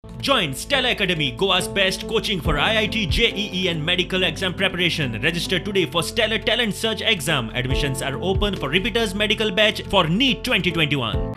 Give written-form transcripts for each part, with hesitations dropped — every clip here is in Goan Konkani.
Join Stella Academy, Goa's best coaching for IIT, JEE and medical exam preparation. Register today for Stellar Talent Search exam. Admissions are open for repeaters medical batch for NEET 2021.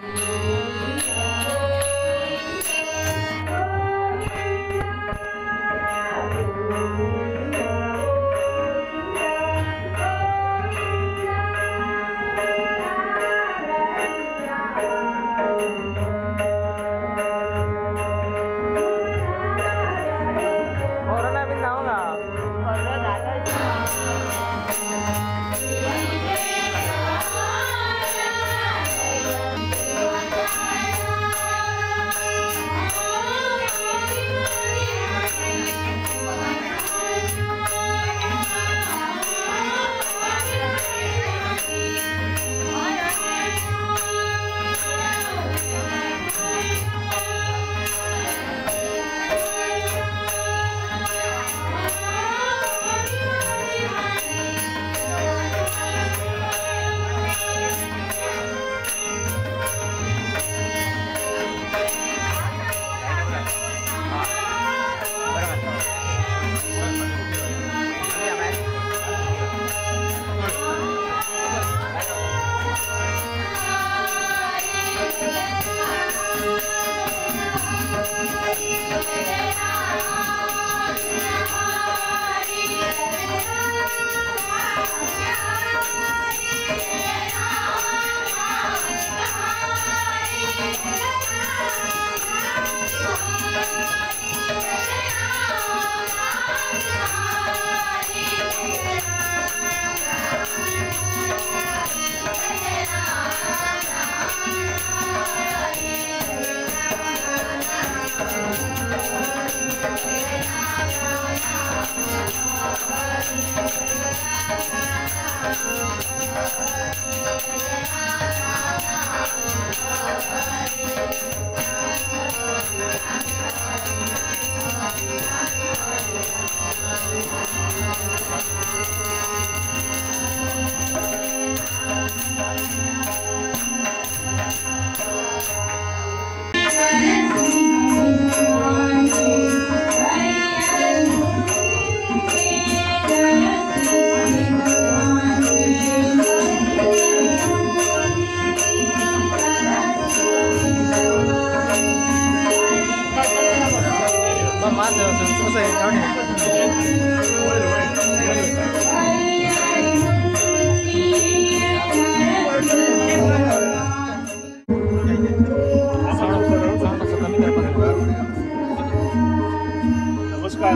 नमस्कार.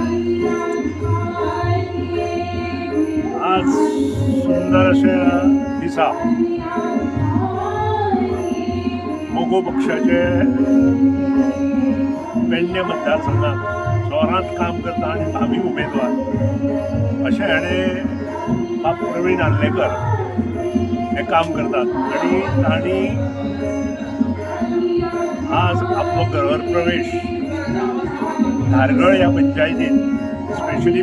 आज सुंदर अशा दिसा मगो पक्षाचे पेडणे मतदारसंघात जोरात काम करता आनी भावी उमेदवार अशें हेणें बाब प्रवीण आर्लेकर हे काम करतात आनी तांणी आज आपलो गृहप्रवेश धारगळ ह्या पंचायतीन स्पेशली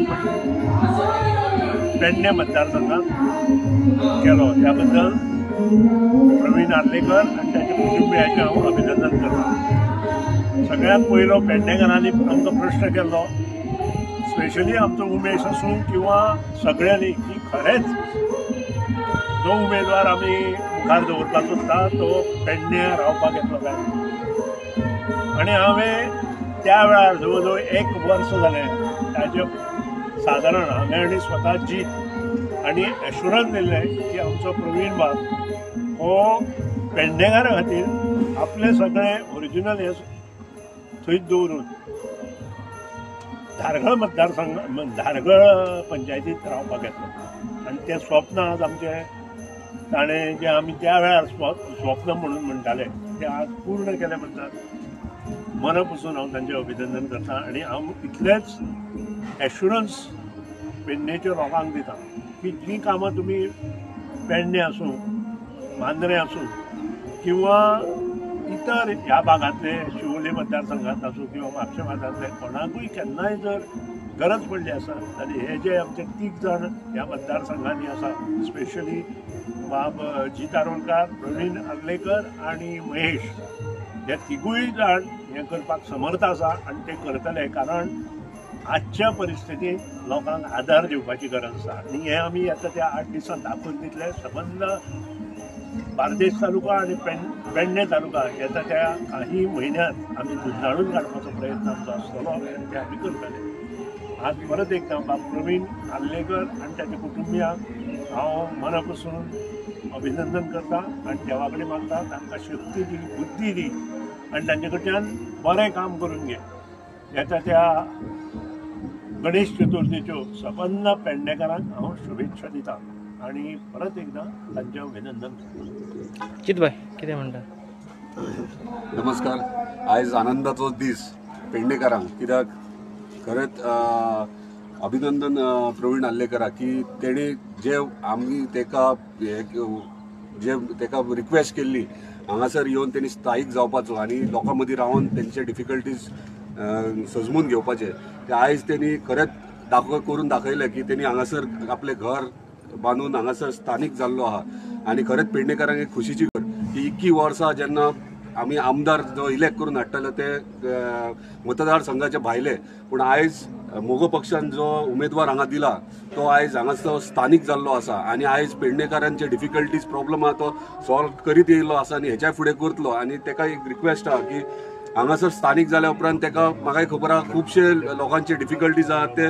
पेडणे मतदारसंघात केलो. त्या बद्दल प्रवीण आर्लेकर आनी ताच्या कुटुंबियांचें हांव अभिनंदन करता. सगळ्यांत पयलो पेडणेकारांनी आमकां प्रश्न केल्लो, स्पेशली आमचो उमेश आसूं किंवा सगळ्यांनी, की खरेंच जो उमेदवार आमी मुखार दवरपाक सोदता तो पेडण्या रावपाक येतलो काय. आनी हांवें त्या वेळार जवळ जवळ एक वर्स जालें ताजे सादारण हांवें आनी स्वता जीत आनी एश्युरन्स दिल्लें की आमचो प्रवीण बाब हो पेडणेकारां खातीर आपलें सगळें ओरिजिनल हें थंयच दवरून धारगळ मतदारसंघ धारगळ पंचायतीत रावपाक येतलो. आनी तें स्वप्न आज आमचें ताणें जें आमी त्या वेळार स्वप्न म्हणून म्हणटाले तें आज पूर्ण केलें बद्दल मना पसून हांव तांचें अभिनंदन करता. आनी हांव इतलेंच एश्युरन्स पेडणेच्या लोकांक दिता की जीं कामां तुमी पेडणे आसूं, मांद्रें आसूं किंवा इतर ह्या भागांतले शिवोले मतदारसंघात आसूं किंवा म्हापशें भागांतले कोणाकूय केन्नाय जर गरज पडली आसा जाल्यार हे जे आमचे तीग जाण ह्या मतदारसंघांनी आसा, स्पेशली बाब जीत आरोलकार, प्रवीण आर्लेकर आनी महेश, हे तिगूय जाण हें करपाक समर्थ आसा आनी ते करतले, कारण आजच्या परिस्थितींत लोकांक आदार दिवपाची गरज आसा. आनी हें आमी आतां त्या 8 दिसांत दाखोवन दितले. सबंद बार्देस तालुका आनी पेडणे तालुका येता त्या काही म्हयन्यांत आमी झुजाळून काडपाचो प्रयत्न आमचो आसतलो आनी ते आमी करतले. आज परत एकदां बाब प्रवीण आर्लेकर आनी ताच्या कुटुंबियांक हांव मना पसून अभिनंदन करता आनी देवा कडेन मागता तांकां शक्ती दी, बुद्धी दी आनी तांचे कडच्यान बरें काम करून घे. येता त्या गणेश चतुर्थीच्यो सबंद पेडणेकारांक हांव शुभेच्छा दिता आनी परत एकदां तांचें अभिनंदन करता. चितबाय कितें म्हणटा? नमस्कार. आयज आनंदाचो दीस पेडणेकारांक, कित्याक खरेंच अभिनंदन प्रवीण आर्लेकराक की तेणी जे आमी तेका जे तेका रिक्वेस्ट केल्ली हांगासर येवन तेणी स्थायीक जावपाचो आनी लोकां मदीं रावन तेंचे डिफिकल्टीज सजमून घेवपाचे, ते आयज तेणी खरेंच करून दाखयलें की तेणी हांगासर आपलें घर बांदून हांगासर स्थानीक जाल्लो आहा. आनी खरेंच पेडणेकारांक एक खुशीची गजाल की इतकी वर्सां जेन्ना आमी आमदार जो इलेक्ट करून हाडटाले ते मतदारसंघाचे भायले, पूण आयज मगो पक्षान जो उमेदवार हांगा दिला तो आयज हांगासर स्थानीक जाल्लो आसा आनी आयज पेडणेकारांचे डिफिकल्टीज प्रॉब्लम आहा तो सॉल्व करीत येयल्लो आसा आनी हेच्या फुडें करतलो. आनी तेका एक रिक्वेस्ट आहा की हांगासर स्थानीक जाल्या उपरांत तेका म्हाकाय खबर आहा खुबशे लोकांचे डिफिकल्टीज आहा ते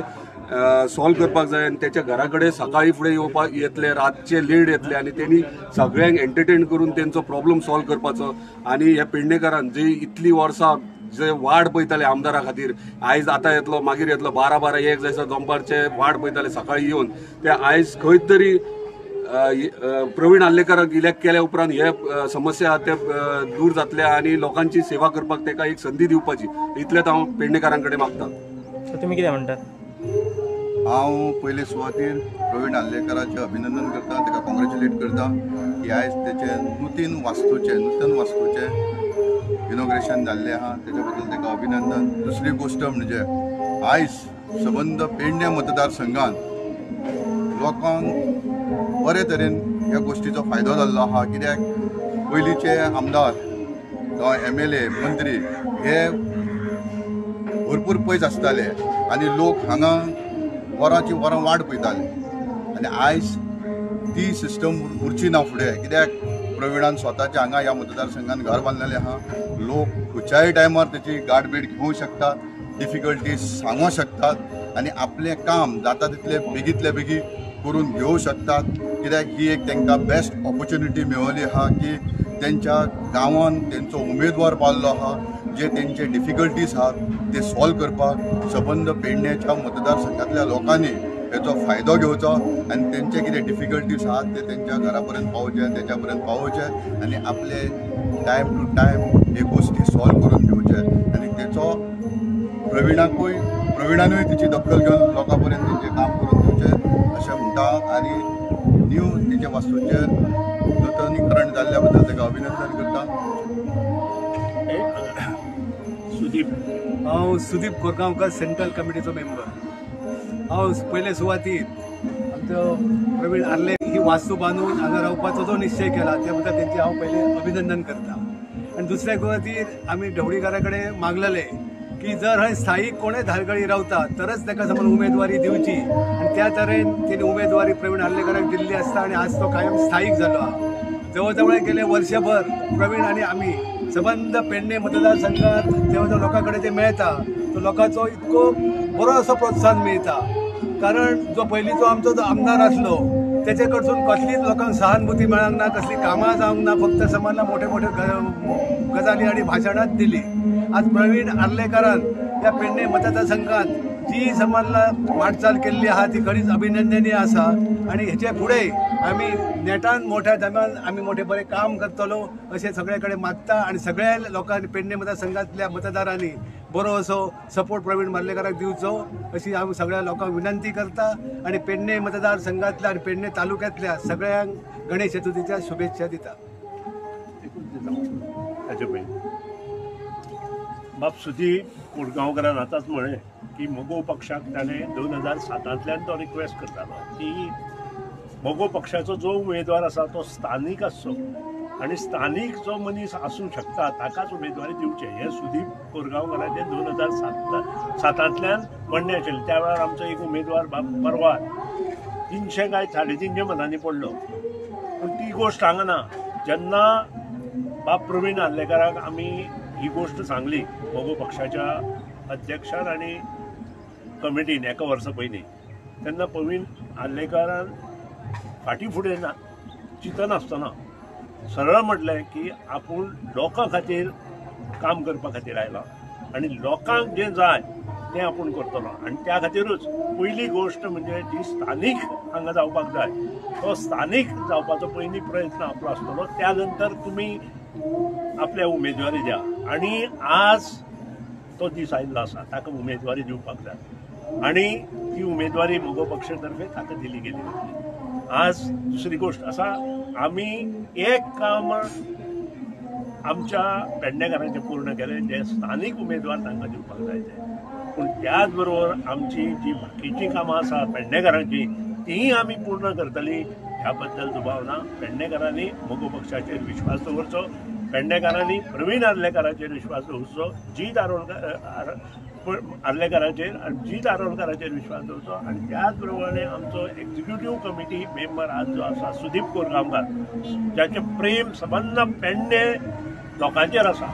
सॉल्व करपाक जाय आनी तेच्या घरा कडेन सकाळी फुडें येवपाक येतले, रातचे लेट येतले आनी तेणी सगळ्यांक एंटरटेन करून तेंचो प्रॉब्लम सॉल्व करपाचो. आनी ह्या पेडणेकारान जी इतली वर्सां जे वाट पळयताले आमदारा खातीर, आयज आतां येतलो मागीर येतलो, 12 12 1 जायसर दनपारचे वाट पळयताले सकाळी येवन, ते आयज खंय तरी प्रवीण आर्लेकराक इलेक्ट केल्या उपरांत हे समस्या ते दूर जातले आनी लोकांची सेवा करपाक तेका एक संदी दिवपाची, इतलेंच हांव पेडणेकारां कडेन मागता. तुमी कितें म्हणटात? हांव पयले सुवातेर प्रवीण आर्लेकराचें अभिनंदन करता, ताका कॉंग्रेच्युलेट करता की आयज तेचें नूतन वास्तूचें इनॉग्रेशन जाल्लें आहा, तेच्या बद्दल ताका अभिनंदन. दुसरी गोश्ट म्हणजे आयज सबंद पेडणे मतदारसंघान लोकांक बरे तरेन ह्या गोश्टीचो फायदो जाल्लो आहा, कित्याक पयलींचे आमदार जावं MLA मंत्री हे भरपूर पयस आसताले आनी लोक हांगा वरांची वरां वाट पळयताले आनी आयज ती सिस्टम उरची ना फुडें, कित्याक प्रवीणान स्वताचे हांगा ह्या मतदारसंघान घर बांदलेलें आहा. लोक खंयच्याय टायमार तेची गाठभेट घेवंक शकता, डिफिकल्टीज सांगूंक शकतात आनी आपलें काम जाता तितलें बेगींतले बेगीन करून घेवंक शकतात, कित्याक ही एक तांकां बेस्ट ऑपॉर्च्युनिटी मेळ्ळी आहा की तेंच्या गांवान तेंचो उमेदवार पावल्लो आहा, जे तेंचे डिफिकल्टीज आहात ते सॉल्व करपाक सबंद पेडण्याच्या मतदारसंघांतल्या लोकांनी हेचो फायदो घेवचो आनी तेंचे कितें डिफिकल्टीज आहात ते तेंच्या घरा पर्यंत पावोवचे, तेच्या पर्यंत पावोवचे आनी आपले टायम टू टायम हे गोश्टी सॉल्व करून घेवचे आनी तेचो प्रवीणानूय तिची दखल घेवन लोकां पर्यंत तेंचें काम करून दिवचें अशें म्हणटा आनी न्यू तेच्या वास्तूचें नुतनीकरण जाल्ल्या बद्दल ताका अभिनंदन करता. सुदीप. हांव सुदीप कोरगांवकर, सेंट्रल कमिटीचो मेंबर. हांव पयले सुवातीर आमचो प्रवीण आर्ले ही वास्तू बांदून हांगा रावपाचो जो निश्चय केला त्या बद्दल तेंचें हांव पयलें अभिनंदन करता. आनी दुसऱ्या सुवातीर आमी ढवळीकारा कडेन मागलेलें की जर हय स्थायीक कोणें धारगळी रावता तरच ताका समज उमेदवारी दिवची आनी त्या तरेन तेणी उमेदवारी प्रवीण आर्लेकराक दिल्ली आसता आनी आज तो कायम स्थायीक जालो आहा. जवळ जवळ गेले वर्षभर प्रवीण आनी आमी सबंद पेडणे मतदारसंघात जेव्हा जो लोकां कडेन ते मेळटा तो लोकांचो इतको बरो असो प्रोत्साहन मेळटा, कारण जो पयलींचो आमचो जो आमदार आसलो तेचे कडसून कसलीच लोकांक सहानुभूती मेळूंक ना, कसली कामां जावंक ना, फक्त समाजला मोठे मोठे गजाली आनी भाशणांच दिली. आज प्रवीण आर्लेकरान ह्या पेडणे मतदारसंघात जी समाजला वाटचाल केल्ली आहा ती खरीच अभिनंदनीय आसा आनी हेचे फुडें आमी नेटान मोठ्या दमान आमी मोठे बरें काम करतलो अशें सगळे कडेन मागता आनी सगळ्या लोकांनी पेडणे मतदारसंघांतल्या मतदारांनी बरो असो सपोर्ट प्रवीण आर्लेकराक दिवचो अशी हांव सगळ्या लोकांक विनंती करता आनी पेडणे मतदारसंघांतल्या आनी पेडणे तालुक्यांतल्या सगळ्यांक गणेश चतुर्थीच्या शुभेच्छा दिता. ताचे पयलीं बाब सुदीप कोरगांवकरान आतांच म्हळें की मगो पक्षाक ताणें 2007 तो रिक्वेस्ट करतालो की मगो पक्षाचो जो उमेदवार आसा तो स्थानीक आसचो. आनी स्थानीक जो मनीस आसूं शकता ताकाच उमेदवारी दिवचें हें सुदीप कोरगांवकाराचें 2007 म्हणणें आशिल्लें. त्या वेळार आमचो एक उमेदवार बाब परवार 300 काय 350 मतांनी पडलो. पूण ती गोश्ट हांगा ना. जेन्ना बाब प्रवीण आर्लेकाराक आमी ही गोश्ट सांगली मगो पक्षाच्या अध्यक्षान आनी कमिटीन एका वर्सा पयलीं, तेन्ना प्रवीण आर्लेकारान फाटीं फुडें ना चिंतनासतना सरळ म्हटलें की आपूण लोकां खातीर काम करपा खातीर आयला आनी लोकांक जें जाय तें आपूण करतलो. आनी त्या खातीरूच पयली गोश्ट म्हणजे जी स्थानीक हांगा जावपाक जाय तो स्थानीक जावपाचो पयलीं प्रयत्न आपलो आसतलो, त्या नंतर तुमी आपल्या उमेदवारी द्या. आनी आज तो दीस आयिल्लो आसा, ताका उमेदवारी दिवपाक जाय आनी ती उमेदवारी मगो पक्ष तर्फे ताका दिली गेली. आज दुसरी गोश्ट आसा, आमी एक काम आमच्या पेडणेकारांचें पूर्ण केलें, जे स्थानीक उमेदवार तांकां दिवपाक जाय ते. पूण त्याच बरोबर आमची जी बाकीचीं कामां आसा पेडणेकारांची तीय आमी पूर्ण करतली ह्या बद्दल दुबाव ना. पेडणेकारांनी मगो पक्षाचेर विश्वास दवरचो, पेडणेकारांनी प्रवीण आर्लेकाराचेर विश्वास दवरचो, जीत आर्लेकाराचेर आनी जीत आरोलकाराचेर विश्वास दवरचो. आनी त्याच प्रमाणे आमचो एक्झिक्युटीव कमिटी मेंबर आज जो आसा सुदीप कोरगांवकार, जाचें प्रेम सबंद पेडणे लोकांचेर आसा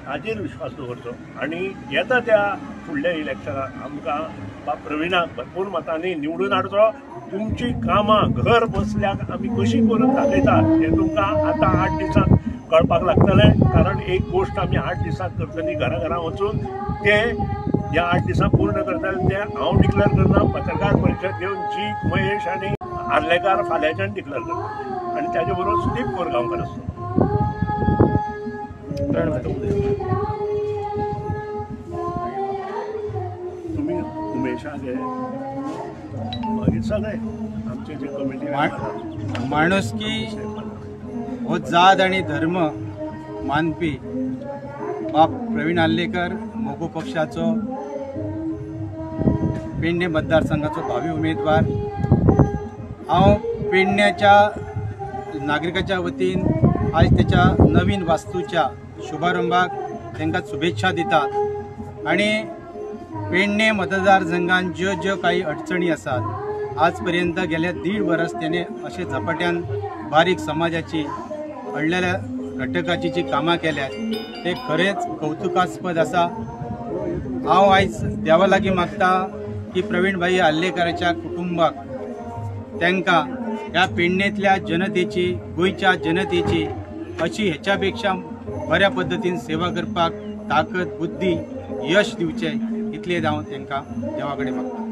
ताचेर विश्वास दवरचो. आनी येता त्या फुडल्या इलेक्शनाक आमकां बाब प्रवीणाक भरपूर मतांनी निवडून हाडचो. तुमची कामां घर बसल्याक आमी कशी करून दाखयता हें तुमकां आतां 8 दिसांत कळपाक लागतलें. कारण एक गोश्ट आमी 8 दिसांत करतली, घरा घरा वचून ते ह्या 8 दिसांत पूर्ण करतले ते हांव डिक्लेअर करना. पत्रकार परिशद घेवन जीत, महेश आनी आर्लेकार फाल्यांच्यान डिक्लेअर करतले आनी ताजे बरोबर सुदीप कोरगांवकार आसतलो. तुमी उमेशाक हे मागीर सगळे आमचे जे कमिटी माणुसकी हो जात आनी धर्म मानपी बाब प्रवीण आर्लेकर मगो पक्षाचो पेडणे मतदारसंघाचो भावी उमेदवार. हांव पेडण्याच्या नागरिकाच्या वतीन आज त्याच्या नवीन वास्तूच्या शुभारंभाक तांकां शुभेच्छा दितात आनी पेडणे मतदारसंघान ज्यो ज्यो काही अडचणी आसात आजपर्यंत गेल्या 1.5 वर्स त्याने अशे झपाट्यान बारीक समाजाची अडलेल्या घटकाची जी कामां केल्यात ते खरेंच कौतुकास्पद आसा. हांव आयज देवा लागीं मागता की प्रवीण भाई आर्लेकाराच्या कुटुंबाक तांकां ह्या पेडणेंतल्या जनतेची, गोंयच्या जनतेची अशी हेच्या पेक्षा बऱ्या पद्दतीन सेवा करपाक ताकद, बुद्धी, यश दिवचें इतलें हांव तांकां देवा कडेन मागता.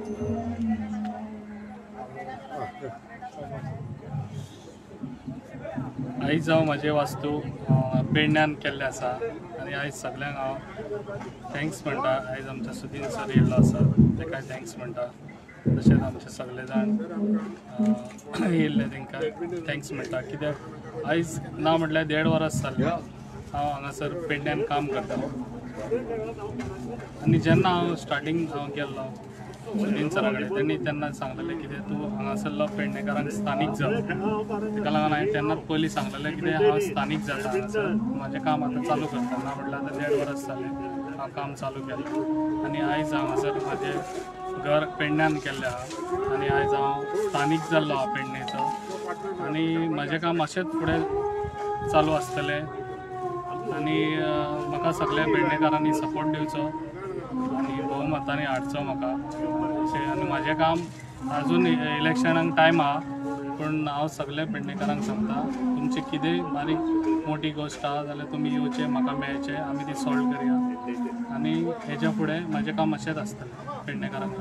आयज हांव म्हाजें वास्तू पेडण्यान केल्लें आसा आनी आयज सगल्यांक हांव thanks म्हणटा. आयज आमच्या सुदीन सर येयल्लो आसा ताकाय thanks म्हणटा, तशेंच आमचे सगळे जाण येयल्ले तांकां thanks म्हणटा. कित्याक आयज ना म्हटल्यार 1.5 वर्स जालें हांव हांगासर पेडण्यान काम करता आनी जेन्ना हांव स्टार्टींग हांव गेल्लो सुदीन सरा कडेन तेणी तेन्ना सांगलेलें कितें तूं हांगासरलो पेडणेकारांक स्थानीक जा. ताका लागून हांवें तेन्नाच पयलीं सांगलेलें कितें हांव स्थानीक जाता हांगासर, म्हाजें काम आतां चालू करता. ना म्हटल्यार आतां 1.5 वर्स जालें हांव काम चालू केलें आनी आयज हांगासर म्हाजें घर पेडण्यान केल्लें आहा आनी आयज हांव स्थानीक जाल्लो आहा पेडणेचो आनी म्हाजें काम अशेंच फुडें चालू आसतलें आनी म्हाका सगल्या पेडणेकारांनी सपोर्ट दिवचो आनी भोवमतांनी हाडचो म्हाका अशें. आनी म्हाजें काम आजून इलेक्शनाक टायम आहा पूण हांव सगल्या पेडणेकारांक सांगता तुमची कितेंय बारीक मोठी गोश्ट आहा जाल्यार तुमी येवचें, म्हाका मेळचें, आमी ती सॉल्व करया आनी हेच्या फुडें म्हाजें काम अशेंच आसतलें पेडणेकारांक.